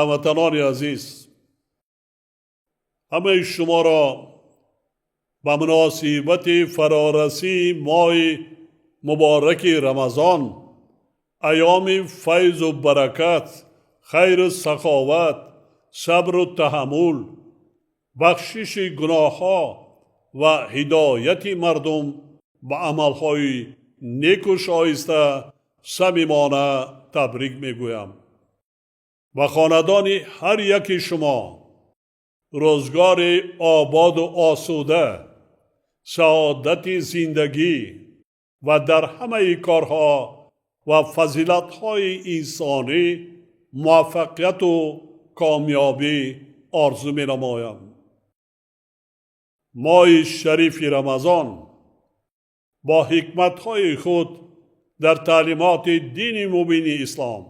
Ҳамватанони азиз, ҳамаи шуморо ба муносибати фарорасии моҳи мубораки Рамазон, айёми файзу баракат, хайру саховат, сабру таҳаммул, бахшиши гуноҳҳо ва ҳидояти мардум ба амалҳои неку шоиста самимона табрик мегӯям. Ба хонадони ҳар яки шумо рӯзгори ободу осуда, саодати зиндагӣ ва дар ҳамаи корҳо ва фазилатҳои инсонӣ муваффақияту комёбӣ орзу менамоям. Моҳи шарифи Рамазон бо ҳикматҳои худ дар таълимоти дини мубини ислом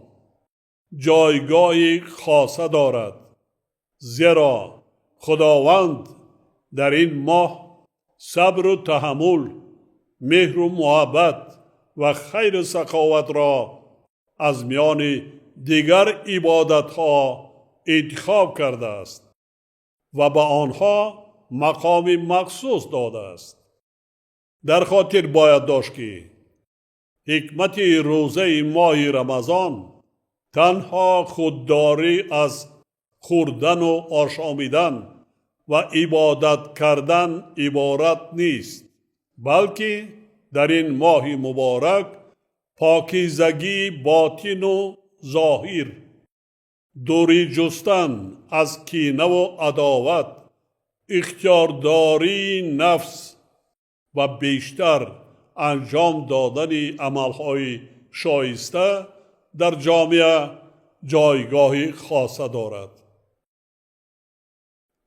ҷойгоҳи хоса дорад, зеро Худованд дар ин моҳ сабру таҳаммул, меҳру муҳаббат ва хайру саховатро аз миёни дигар ибодатҳо интихоб кардааст ва ба онҳо мақоми махсус додааст. Дар хотир бояд дошт, ки ҳикмати рӯзаи моҳи Рамазон танҳо худдорӣ аз хӯрдану ошомидан ва ибодат кардан иборат нест, балки дар ин моҳи муборак покизагии ботину зоҳир, дурӣ ҷустан аз кинаву адоват, ихтиёрдории нафс ва бештар анҷом додани амалҳои шоиста дар ҷомеа ҷойгоҳи хоса дорад.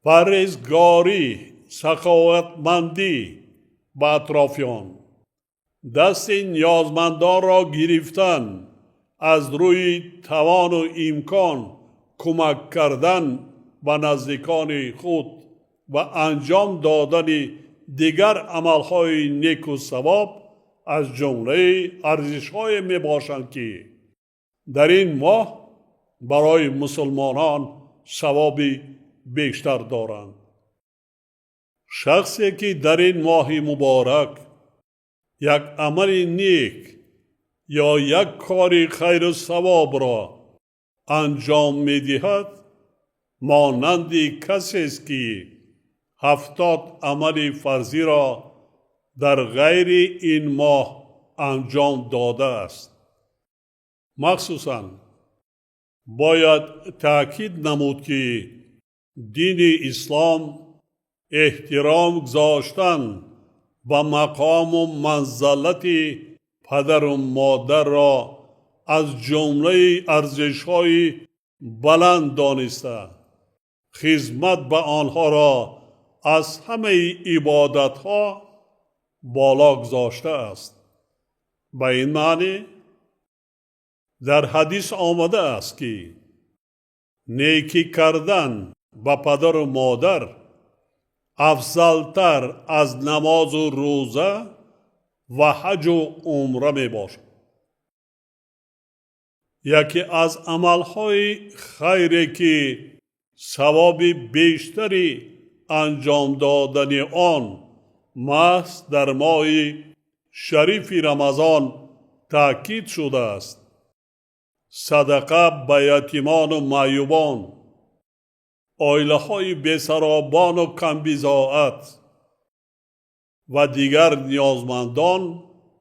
Парҳезгорӣ, саховатмандӣ ба атрофиён, дасти ниёзмандонро гирифтан, аз рӯи тавону имкон кӯмак кардан ба наздикони худ ва анҷом додани дигар амалҳои неку савоб аз ҷумлаи арзишҳое мебошанд, ки дар ин моҳ барои мусулмонон савоби бештар доранд. Шахсе ки дар ин моҳи муборак як амали нек ё як кори хайру савобро анҷом медиҳад, монанди касест, ки 70 амали фарзиро дар ғайри ин моҳ анҷом додааст. Махсусан бояд таъкид намуд, ки дини ислом эҳтиром гузоштан ба мақому манзалати падару модарро аз ҷумлаи арзишҳои баланд дониста, хизмат ба онҳоро аз ҳамаи ибодатҳо боло гузоштааст. Ба ин маънӣ дар ҳадис омадааст, ки некӣ кардан ба падару модар афзалтар аз намозу рӯза ва ҳаҷу умра мебошад. Яке аз амалҳои хайре, ки савоби бештари анҷом додани он маҳз дар моҳи шарифи Рамазон таъкид шудааст, садақа ба ятимону маъюбон, оилаҳои бесаробону камбизоат ва дигар ниёзмандон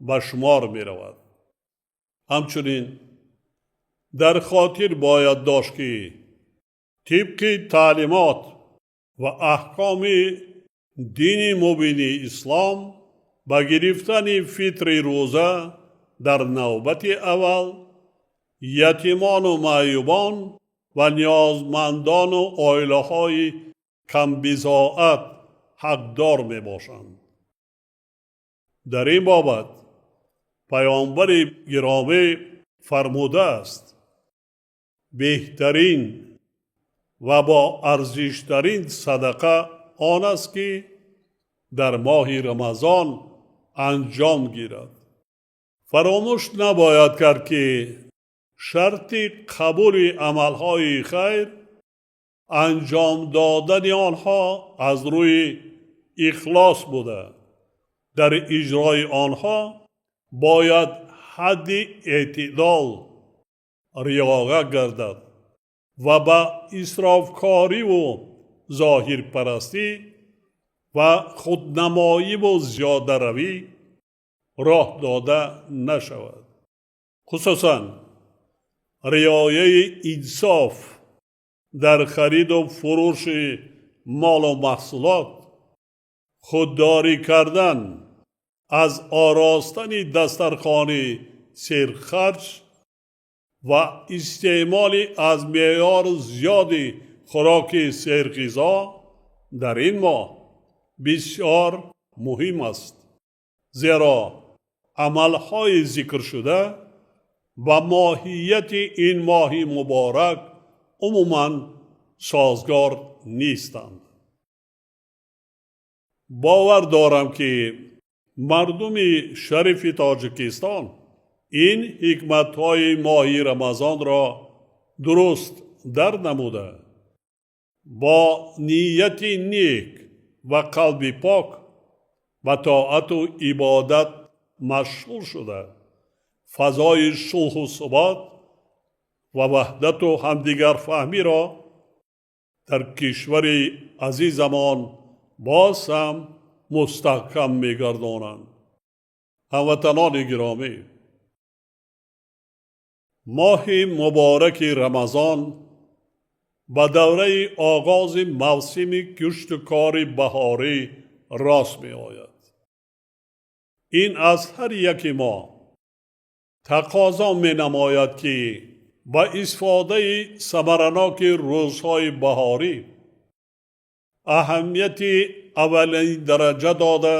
ба шумор меравад. Ҳамчунин дар хотир бояд дошт, ки тибқи таълимот ва аҳкоми дини мубини ислом ба гирифтани фитри рӯза дар навбати аввал ятимону маъюбон ва ниёзмандону оилаҳои камбизоат ҳақдор мебошанд. Дар ин бобат Паёмбари гиромӣ фармудааст: беҳтарин ва бо арзиштарин садақа он аст, ки дар моҳи Рамазон анҷом гирад. Фаромӯш набояд кард, ки Шарти қабули амалҳои хайр анҷом додани онҳо аз рӯи ихлос буда, дар иҷрои онҳо бояд ҳадди эътидол риоя гардад ва ба исрофкориву зоҳирпарастӣ ва худнамоиву зиёдаравӣ роҳ дода нашавад. Хусусан риояи инсоф дар хариду фурӯши молу маҳсулот, худдорӣ кардан аз оростани дастархони серхарҷ ва истеъмоли аз меъёр зиёди хӯроки серғизо дар ин моҳ бисёр муҳим аст, зеро амалҳои зикршуда ба моҳияти ин моҳи муборак умуман созгор нестанд. Бовар дорам, ки мардуми шарифи Тоҷикистон ин ҳикматҳои моҳи Рамазонро дуруст дар намуда, бо нияти нек ва қалби пок ба тоату ибодат машғул шуда, фазои сулҳу субот ва ваҳдату ҳамдигарфаҳмиро дар кишвари азизамон боз ҳам мустаҳкам мегардонанд. Ҳамватанони гиромӣ, моҳи мубораки Рамазон ба давраи оғози мавсими кишту кори баҳорӣ рост меояд. Ин аз ҳар яки мо тақозо менамояд, ки ба истифодаи самараноки рӯзҳои баҳорӣ аҳамияти аввалин дараҷа дода,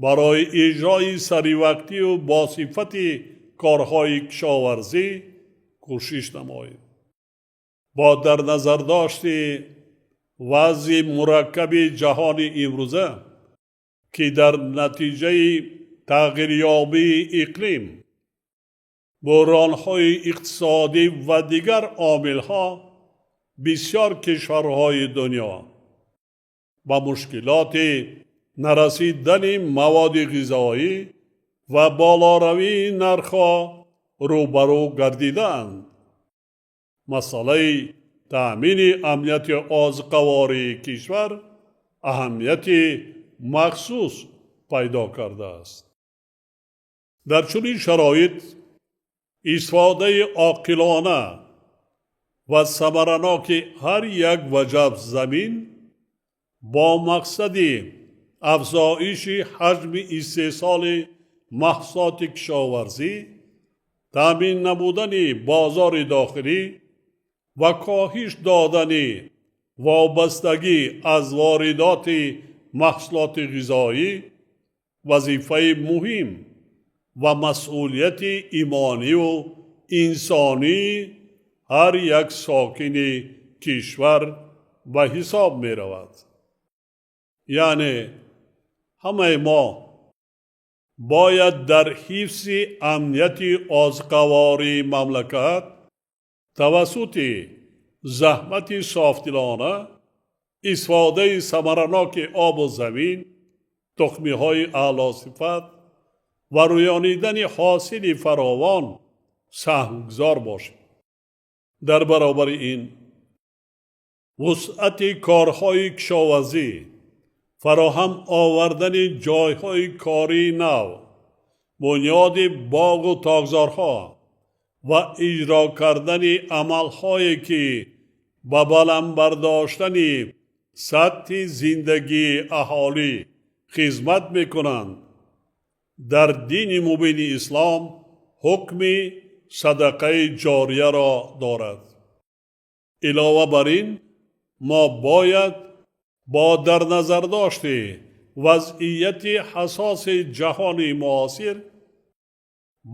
барои иҷрои саривақтию босифати корҳои кишоварзӣ кӯшиш намоем. Бо дар назардошти вазъи мураккаби ҷаҳони имрӯза, ки дар натиҷаи тағйирёбии иқлим, буҳронҳои иқтисодӣ ва дигар омилҳо бисёр кишварҳои дунё ба мушкилоти нарасидани маводи ғизоӣ ва болоравии нархҳо рӯбарӯ гардидаанд, масъалаи таъмини амнияти озуқавории кишвар аҳамияти махсус пайдо кардааст. Дар чунин шароит истифодаи оқилона ва самараноки ҳар як ваҷаб замин бо мақсади афзоиши ҳаҷми истеҳсоли маҳсулоти кишоварзӣ, таъмин намудани бозори дохилӣ ва коҳиш додани вобастагӣ аз воридоти маҳсулоти ғизоӣ вазифаи муҳим ва масъулияти имониву инсонии ҳар як сокини кишвар ба ҳисоб меравад. Яъне ҳамаи мо бояд дар ҳифзи амнияти озуқавории мамлакат тавассути заҳмати софдилона, истифодаи самараноки обу замин, тухмиҳои аълосифат ва рӯёнидани ҳосили фаровон саҳмгузор бошем. Дар баробари ин вусъати корҳои кишоварзӣ, фароҳам овардани ҷойҳои кории нав, бунёди боғу токзорҳо ва иҷро кардани амалҳое, ки ба баланд бардоштани сатҳи зиндагии аҳолӣ хизмат мекунанд, дар дини мубини ислом ҳукми садақаи ҷорияро дорад. Илова бар ин, мо бояд бо дар назардошти вазъияти ҳассоси ҷаҳони муосир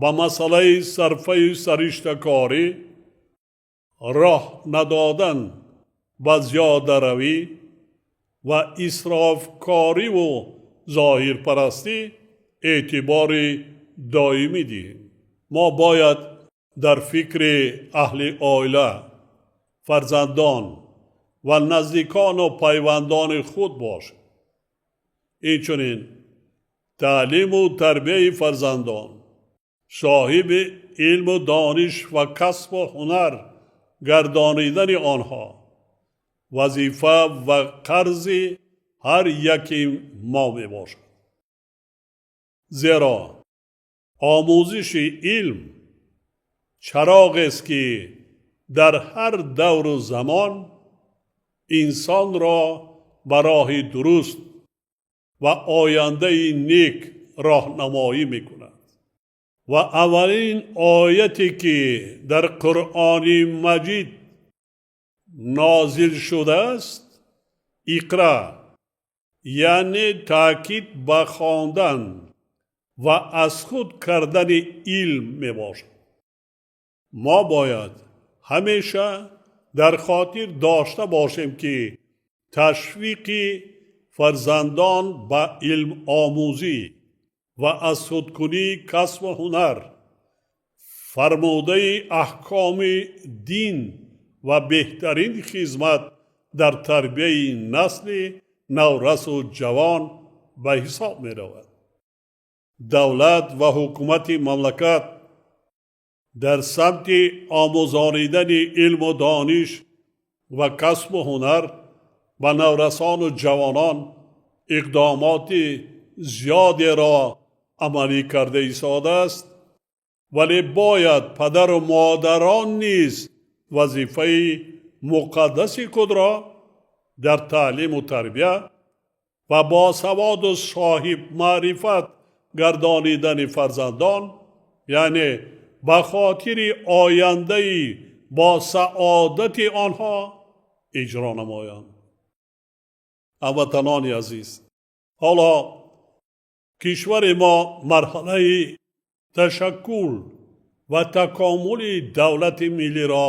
ба масъалаи сарфаю сариштакорӣ, роҳ надодан ба зиёдаравӣ ва исрофкориву зоҳирпарастӣ эътибори доимӣ диҳем. Мо бояд Дар фикри аҳли оила, фарзандон ва наздикону пайвандони худ бошем. Инчунин таълиму тарбияи фарзандон, соҳиби илму дониш ва касбу ҳунар гардонидани онҳо вазифа ва қарзи ҳар яки мо мебошад. Зеро омӯзиши илм чароғест, ки дар ҳар давру замон инсонро ба роҳи дуруст ва ояндаи нек роҳнамоӣ мекунад. Ва аввалин ояте, ки дар Қуръони Маҷид нозил шудааст, Иқра, яъне таъкид ба хондан ва аз худ кардани илм мебошад. Мо бояд ҳамеша дар хотир дошта бошем, ки ташвиқи фарзандон ба илмомӯзӣ ва аз худкунии касбу ҳунар фармудаи аҳкоми дин ва беҳтарин хизмат дар тарбияи насли наврасу ҷавон ба ҳисоб меравад. Давлат ва ҳукумати мамлакат дар самти омӯзонидани илму дониш ва касбу ҳунар ба наврасону ҷавонон иқдомоти зиёдеро амалӣ карда истодааст, вале бояд падару модарон низ вазифаи муқаддаси худро дар таълиму тарбия ва босаводу соҳибмаърифат гардонидани фарзандон, яъне ба хотири ояндаи босаодати онҳо иҷро намоянд. Ҳамватанони азиз, ҳоло кишвари мо марҳалаи ташаккул ва такомули давлати миллиро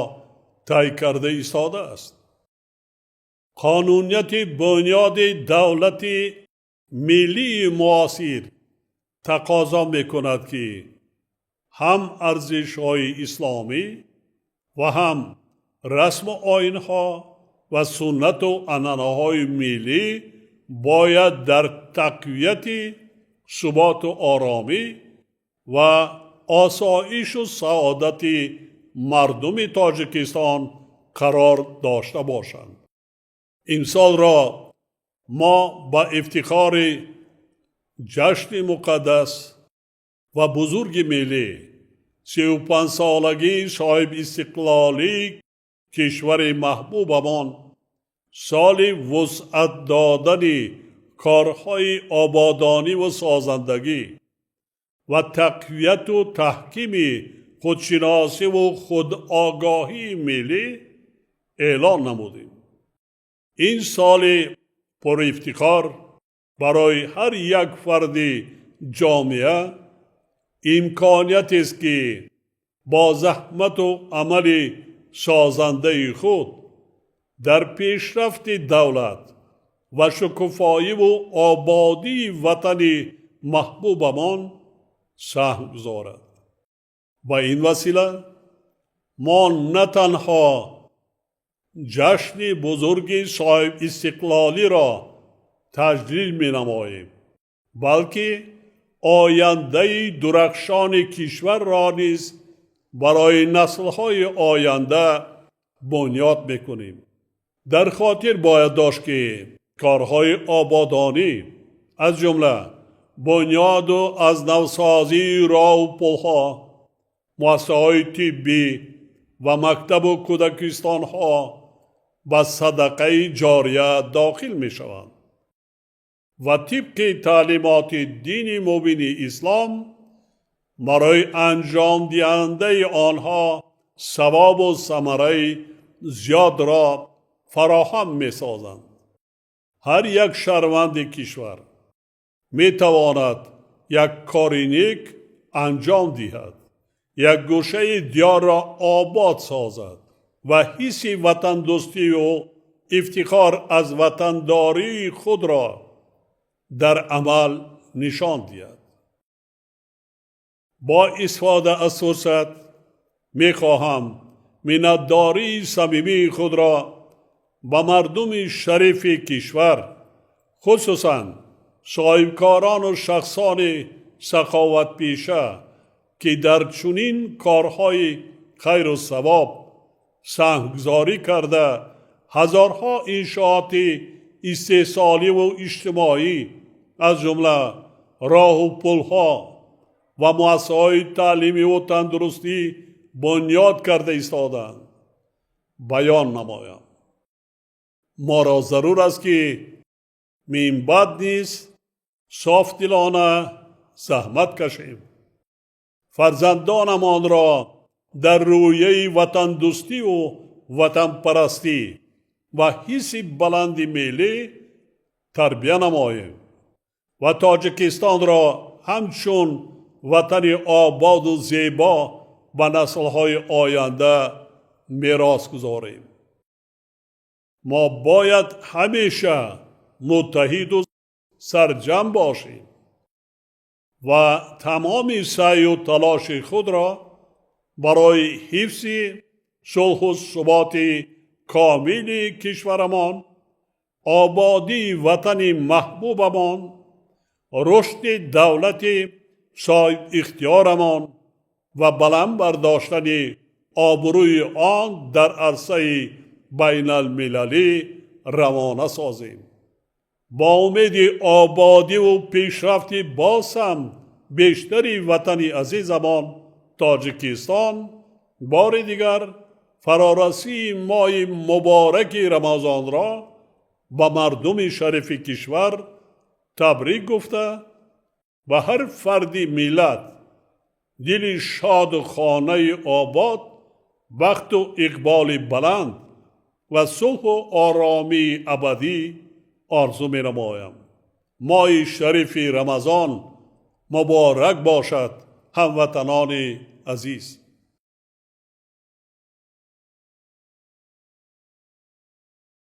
тай карда истодааст. Қонунияти бунёди давлати миллии муосир тақозо мекунад, ки ҳам арзишҳои исломӣ ва ҳам расму оинҳо ва суннату анъанаҳои миллӣ бояд дар тақвияти суботу оромӣ ва осоишу саодати мардуми Тоҷикистон қарор дошта бошанд. Имсолро мо ба ифтихори ҷашни муқаддас ва бузурги миллӣ, 35-солагии соҳибистиқлолии кишвари маҳбубамон, соли вусъат додани корҳои ободониву созандагӣ ва тақвияту таҳкими худшиносиву худогоҳии миллӣ эълон намудем. Ин соли пурифтихор барои ҳар як фарди ҷомеа имкониятест, ки бо заҳмату амали созандаи худ дар пешрафти давлат ва шукуфоиву ободии ватани маҳбубамон саҳм гузорад. Ба ин васила мо на танҳо ҷашни бузурги соҳибистиқлолиро таҷлил менамоем, балки ояндаи дурахшони кишварро низ барои наслҳои оянда бунёд мекунем. Дар хотир бояд дошт, ки корҳои ободонӣ, аз ҷумла бунёду аз навсозии роҳу пулҳо, муассисаҳои тиббӣ ва мактабу кӯдакистонҳо ба садақаи ҷория дохил мешаванд ва тибқи таълимоти дини мубини ислом барои анҷомдиҳандаи онҳо савобу самараи зиёдро фароҳам месозанд. Ҳар як шаҳрванди кишвар метавонад як кори нек анҷом диҳад, як гӯшаи диёрро обод созад ва ҳисси ватандӯстию ифтихор аз ватандории худро дар амал нишон диҳад. Бо истифода аз фурсат Мехоҳам миннатдории самимии худро ба мардуми шарифи кишвар, хусусан соҳибкорону шахсони саховатпеша, ки дар чунин корҳои хайру савоб саҳмгузорӣ карда, ҳазорҳо иншооти истеҳсоливу иҷтимоӣ, аз ҷумла роҳу пулҳо ва муассисаҳои таълимиву тандурустӣ бунёд карда истодаанд, баён намоям. Моро зарур аст, ки минбаъд низ софдилона заҳмат кашем, фарзандонамонро дар рӯҳияи ватандӯстиву ватанпарастӣ ва ҳисси баланди миллӣ тарбия намоем ва Тоҷикистонро ҳамчун ватани ободу зебо ба наслҳои оянда мерос гузорем. Мо бояд ҳамеша муттаҳиду сарҷамъ бошем ва тамоми саъю талоши худро барои ҳифзи сулҳу суботи комили кишварамон, ободии ватани маҳбубамон, рушди давлати соҳибихтиёрамон ва баланд бардоштани обрӯи он дар арсаи байналмилалӣ равона созем. Бо умеди ободиву пешрафти боз ҳам бештари ватани азизамон Тоҷикистон, бори дигар фарорасии моҳи мубораки Рамазонро ба мардуми шарифи кишвар табрик гуфта, ба ҳар фарди миллат дили шоду хонаи обод, бахту иқболи баланд ва сулҳу оромии абадӣ орзу менамоям. Моҳи шарифи Рамазон муборак бошад, ҳамватанони азиз!